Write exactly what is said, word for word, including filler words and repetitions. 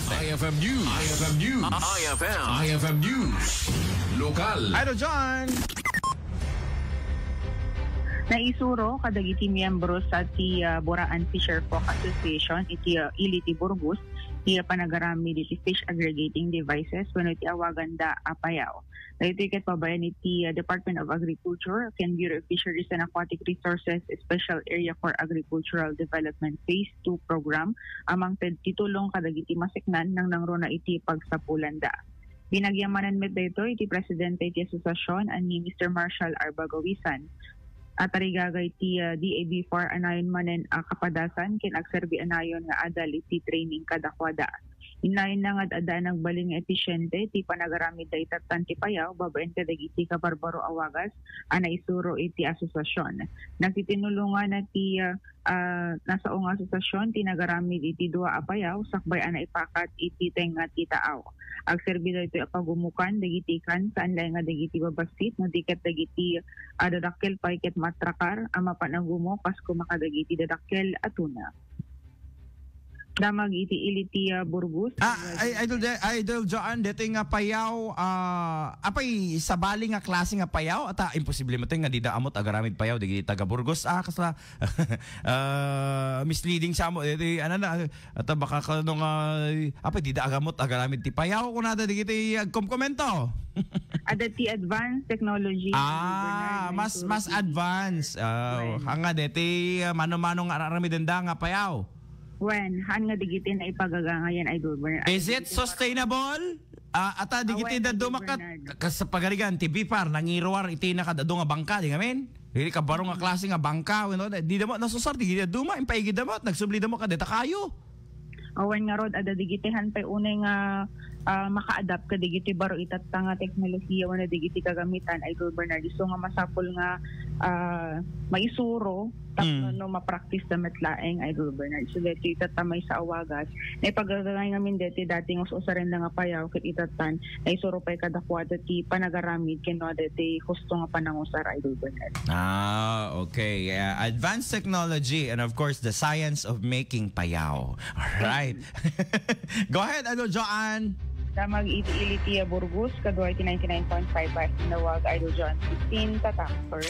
I F M News. I F M News. I F M. I F M News. Lokal. Idol John. Naisuro kadagiti miyembro sa ti, ah, Buraan Fisher Folk Association iti, ah, ili ti Burgos ti, ah, panagaramid iti fish aggregating devices wenno ti awaganda a payaw. Daytoy ket babaen iti, ah, Department of Agriculture ken Bureau of Fisheries and Aquatic Resources Special Area for Agricultural Development Phase two Program a mangted ti tulong kadagiti maseknan nang nangruna iti pagsapulanda. Binagyamanan met daytoy ti presidente iti asosiasion a ni Mister Marshall R. Bagawisan. Atarigagay ti, ah, D A B four a nayon manen a kapadasan ken agserbi a nayon nga adal iti training kadakuada. Innayon na nga ad-adda a nagbalin nga efisiente ti panagaramid dayta tan ti payaw babaen kadagiti kabarbaro a wagas a naisuro iti asosiasion. Nagtitinulongan na ti, ah, ah, nasao nga asosiasion ti nagaramid iti dua a payaw sakbay a naipakat iti tengnga ti taaw. Agserbi daytoy a pagumukan dagiti kan saan laeng nga dagiti babassit no di ket dagiti, ah, dadakkel pay ket matrakar a mapan a gumo kas koma kadagiti dadakkel a tuna. Damag iti ili ti, ah, Burgos. Ah, ay, Idol, De- Idol Joan, deti nga payaw, ah, apay sabali nga klase nga payaw? Ata, imposible mo nga dida amot agaramid payaw, dagiti taga Burgos. Ah, kasla, ah, misleading sa mo. Deti, ano na, ata baka kano nga, apay dida agamot agaramid ti payaw? Kunada dagiti agkomkomento. Ada ti advanced technology, Ah, Bernard, mas, mas advanced. Ah, Well, hanga deti, ah, mano-mano nga araramidenda nga payaw. Wen, han nga digiti naipagagangayan, Idol Bernard. Is it sustainable? Ah, ata digiti Awen, daduma kat Bernard. Kas pagarigan ti bipar nangiruar iti nakadado nga bangka, di ngamin? Dili ka baro nga klase nga bangka, you know, di damo nasusar, digiti daduma, impaigid damo, nagsubli damo kadeta kayo. Awen nga rod, ada digiti han pay unay nga, ah, maka-adapt ka digiti baro itatta nga teknolohiya wenno digiti kagamitan, Idol Bernard. So nga masapul nga, ah, maisuro tapno Mm. no ma-practice da met laeng, Idol Bernard. So, deti itatta maysa a wagas, naipagagangay ngamin deti dati nga us-usarenda nga payaw ket itattan, naisuro pay kadakuada ti panagaramid ken no deti husto nga panangusar, Idol Bernard. Ah, okay. Yeah. Advanced technology and of course the science of making payaw. All right. Go ahead, Idol Joan. Damag iti ili ti Burgos, kadua iti ninety-nine point five F M Nawag, Idol Joan fifteen, Tatamper.